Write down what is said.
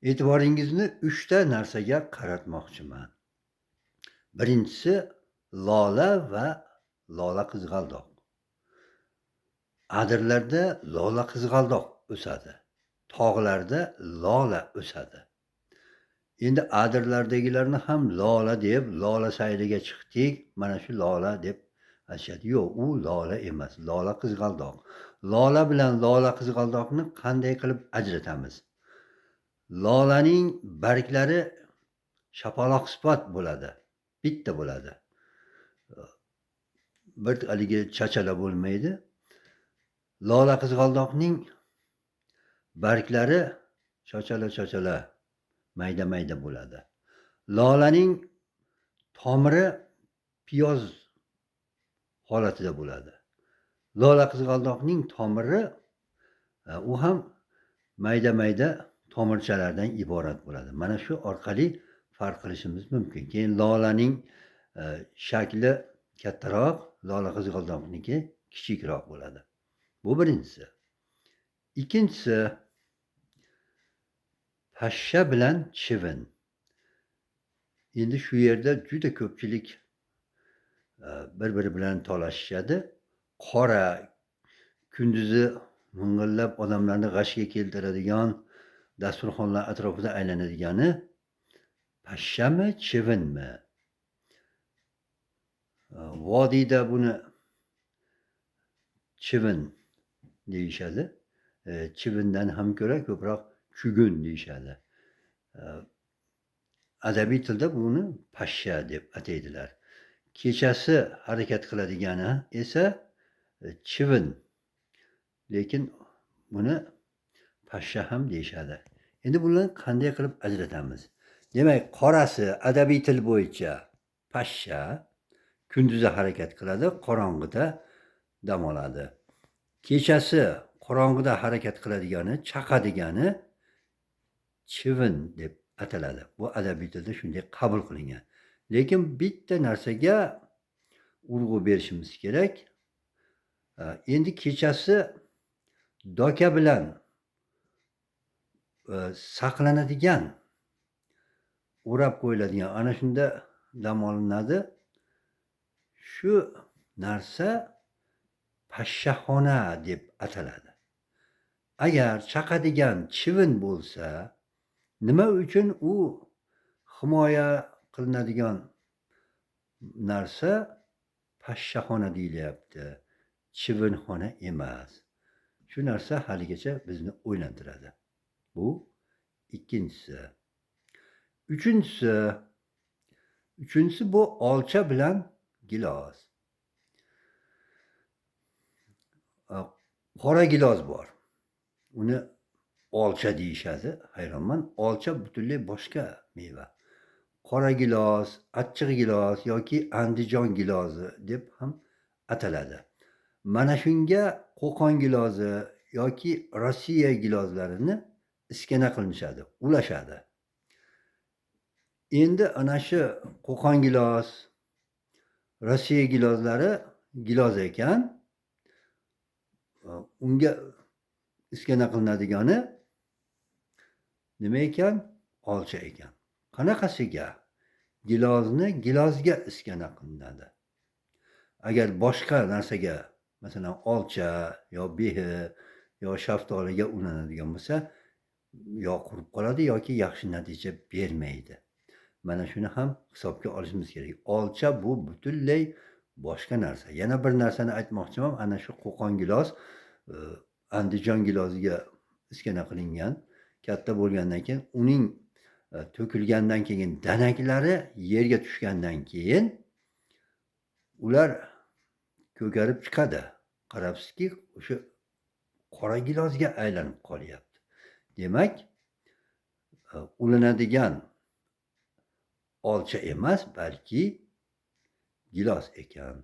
E'tiboringizni 3 ta narsaga qaratmoqchiman. Birinchisi lola va lola qizg'aldoq. Adirlarda lola qizg'aldoq o'sadi. Tog'larda lola o'sadi. Endi adirlardagilarni ham lola deb, lola sayliga chiqdik, mana shu lola deb aytishadi. Yo'q, u lola emas, lola qizg'aldoq. Lola bilan lola qizg'aldoqni qanday qilib ajratamiz? Lolaning barglari shapaloq sifat bo'ladi, bitta bo'ladi. Bir haligi chachala bo'lmaydi. Lola qizg'aldoqning barglari chochala-chochala, mayda-mayda bo'ladi. Lolaning tomiri piyoz holatida bo'ladi. Lola qizg'aldoqning tomiri u ham mayda-mayda tomirchalardan iborat bo'ladi. Mana shu orqali farq qilishimiz mumkin. Keyin lolaning shakli kattaroq, lola qizg'aldoqniki kichikroq bo'ladi. Bu birinchisi. Ikkinchisi pashsha bilan chivin. Endi shu yerda juda ko'pchilik bir-biri bilan talashishadi. Qora, kunduzi ming'illab odamlarni g'ashga keltiradigan, dasturxonlar atrofida aylanadigani pashshami, chivinmi? Vodiyda buni chivin deyishadi. Chivindan ham ko'ra ko'proq chugun deyishadi. Adabiy tilda buni pashsha deb ataydilar. Kechasi harakat qiladigani esa chivin. Lekin buni pashsha ham deyishadi. Endi bularni qanday qilib ajratamiz? Demak, qorasi adabiy til bo'yicha pashsha, kunduzi harakat qiladi, qorong'ida dam oladi. Kechasi qorong'ida harakat qiladigani, chaqadigani chivin deb ataladi. Bu adabiy tilda shunday qabul qilingan. Lekin bitta narsaga urg'u berishimiz kerak. Endi kechasi doka bilan saqlanadigan, o'rab qo'yiladigan, ana shunda dam olinadi. Shu narsa pashshaxona deb ataladi. Agar chaqadigan chivin bo'lsa, nima uchun u himoya qilinadigan narsa pashshaxona deyilyapti, chivinxona emas? Shu narsa haligacha bizni o'ylantiradi. Bu ikkinchisi. Uchinchisi bu olcha bilan gilos. Qora gilos bor. Uni olcha deyishadi, hayronman. Olcha butunlay boshqa meva. Qora gilos, achchiq gilos yoki Andijon gilosi deb ham ataladi. Mana shunga Qo'qon gilosi yoki Rossiya gilozlarini iskana qilinishadi, ulashadi. Endi ana shu Qo'qon gilos, Rossiya gilozlari giloz ekan, unga iskana qilinadigani nima ekan? Olcha ekan. Qanaqasiga? Gilozni gilozga iskana qilinadi. Agar boshqa narsaga, masalan, olcha yo behi yo shaftoliga ulanadigan bo'lsa, yo qurib qoladi yoki yaxshi natija bermaydi. Mana shuni ham hisobga olishimiz kerak. Olcha bu butunlay boshqa narsa. Yana bir narsani aytmoqchiman, ana shu Qo'qon gilos Andijon giloziga iskana qilingan, katta bo'lgandan keyin uning to'kilgandan keyin danaklari yerga tushgandan keyin ular ko'karib chiqadi. Qarabsizki, o'sha qora gilozga aylanib qolyapti. Demak, ulanadigan olcha emas, balki gilos ekan.